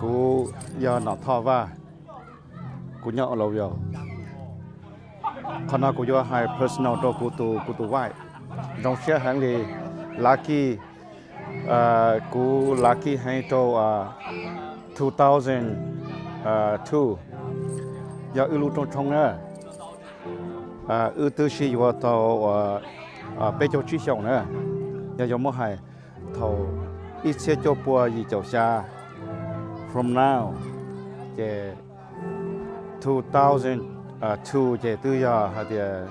Kuv yog Nom Thoj Vaj, kuv nyob Oroville. Qhov no kuv yuav hais personal rau kuv tus, kuv tus wife. Zoo siab heev li, lucky, kuv lucky heev rau two thousand two, yog wb lub rooj tshoob na. Wb twb sib yuav tau peb caug tsib xyoos na, yog yuav muab hais thaum ib txhiab cuaj pua yim caum xya, from now, ces two thousand two ces twb yog hais tias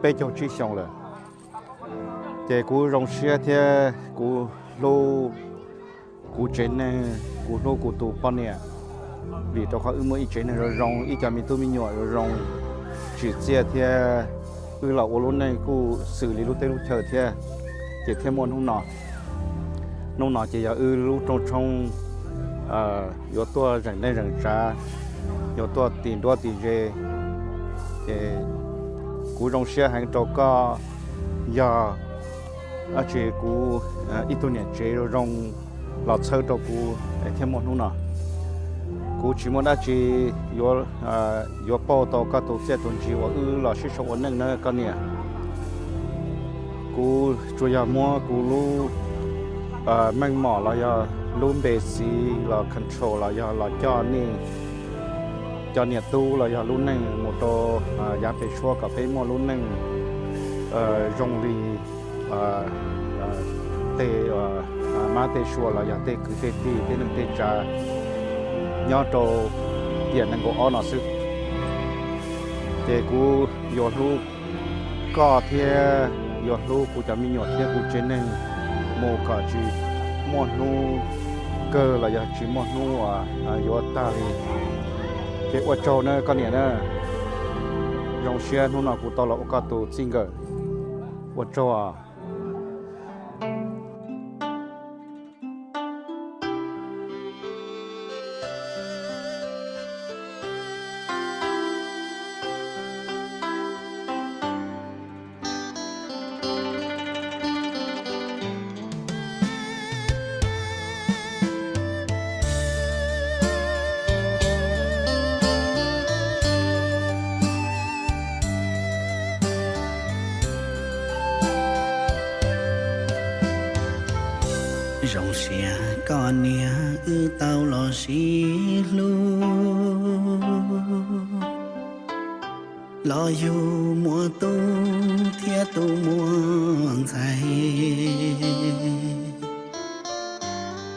peb caug tsib xyoos lawm. Ces kuv zoo siab thiab kuv hlub kuv tsev neeg, kuv hlub kuv tus poj niam, vim rau qhov wb muaj ib tsev neeg zoo zoo, ib co me tub me nyuam zoo zoo, tsim txiaj thiab wb los ua lub neej kuj xws li lub teb lub chaw thiab, ces thiaj muaj hnub no. Hnub no ces yog wb lub rooj tshoob yuav tuaj zeem neej zeem tsav, yuav tuaj tis nruab tis ze. Ces kuv zoo siab heev rau koj, yog dab tsi kuv ib tug niam tsev zoo zoo los txhawb rau kuv thiaj muaj hnub no. Kuv tsis muaj dab tsi yuav pauj tau koj tus txiaj tus ntsig uas wb los sib sau ua neej na koj niam. Kuv tsuas yog muab kuv lub meej mom los yog lub npe txiv los control los yog los coj nej cov niam tub los yog lub neej mus rau yav pem suab kom peb muaj lub neej zoo li tej mab tej sua los yog tej kwv tej tij tej neej tej tsav nyob rau tiam nees nkaum ob no xwb. Ces kuv yuav hlub koj thiab yuav hlub kuv cov me nyuam thiab kuv tsev neeg mus kom tsis muaj hnub kawg los yog tsis muaj hnub uas yuav tag li. Ces ua tsaug na koj niam na, zoo siab hnub no kuv tau los ua koj tus txij nkawm. Ua tsaug. Zoo siab koj niam wb tau los sib hlub, los yug muaj tub thiab tus muaj ntxhais.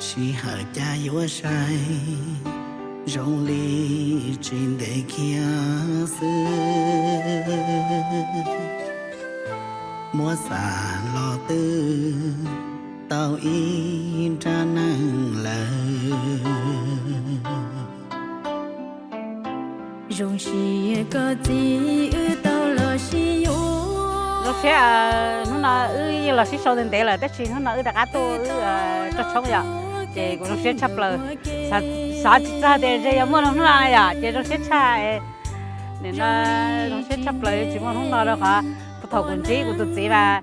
Sij hawm cas yuav sai, zoo li tsis ntev kiag xwb. Muab xav los twb tau ib nrab neeg lawm. Zoo siab koj txiv wb tau los sib yuav. Zoo siab, hnub no wb yeej los sib sau ntev ntev lawm tab sis hnub no wb rov qab tuaj wb rooj tshoob yom. Ces kuv zoo siab tshaj plaws, xav tsis txog tias yuav muaj hnub no yom, ces zoo siab tshaj. Nim no zoo siab tshaj plaws tsis muaj hnub no rau qhov thaum kuv ntsib kuv tus txiv mas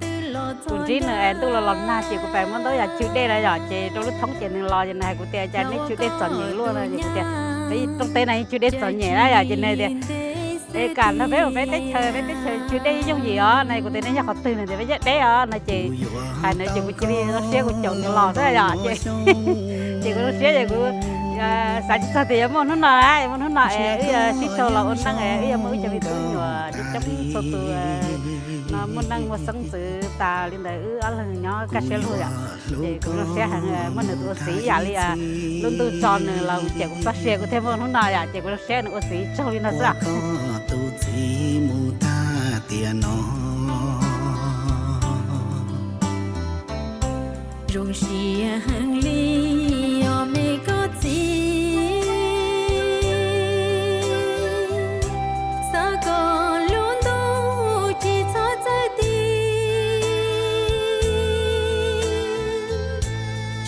kuv ntsib nws es ntuj los los nag ces kuv pheej muab ntaub yas chwv dej na yom, ces rau lub thoob ces nws los ces nws hais kuv tias cas nej chwv dej txom nyem luaj no ces kuv tias peb rooj teb no yeej chwv dej txom nyem na yom, ces nws tias es kam nrog peb mus peb teb chaws, peb teb chaws chwv dej yooj yim os no, kuv tias nej nyob qhov twg no tias peb nyob deb os no ces hais nws ces kuv cia li zoo siab kuv caum nws los xwb yom, ces kuv zoo siab ces kuv xav tsis txog tias yuav muaj hnub no, yuav muaj hnub no es wb yuav sib sau los ua neej es wb yuav muaj wb cov me tub me nyuam coob coob txhua tus no muaj neej muaj xeeb ntxwv tas li ntawd wb ob leeg nyob kaj siab lug yom. Ces kuv zoo siab heev muaj nws tus ua txiv ib yam li lub ntuj tso nws los mus ces kuv txoj sia kuv thiaj muaj hnub no yom, ces kuv zoo siab nws ua txiv tsaug li no xwb. Tus txiv mus tag tiam no. Zoo siab heev li os me koj txiv, xav kom lub ntuj tsis txhob txawj ti,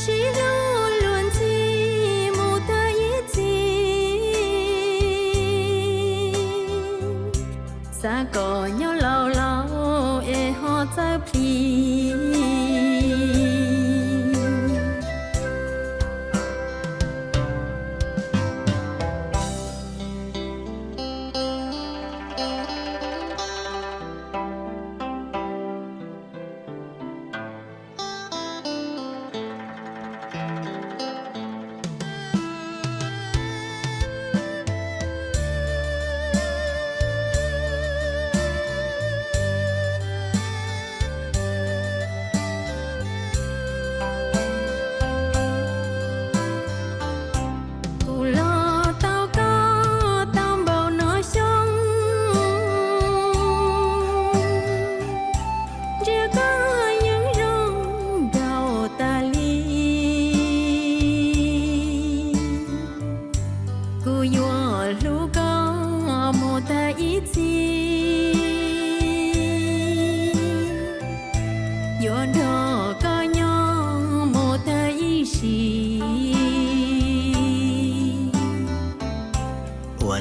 sib hlub luag ntxhi mus tag ib txhis. Xav kom nyob laus laus es ho txawj plhis.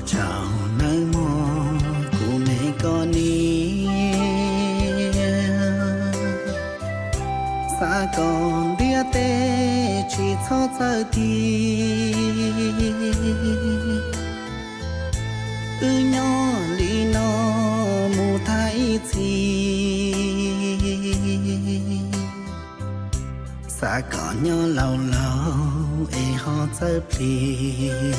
Tsaug nawb mog kuv me koj niam, xav kom ntiaj teb tsis txhob txawj tig. Wb nyob li no mus tag ib txhis, xav kom nyob laus laus es ho txawj plig.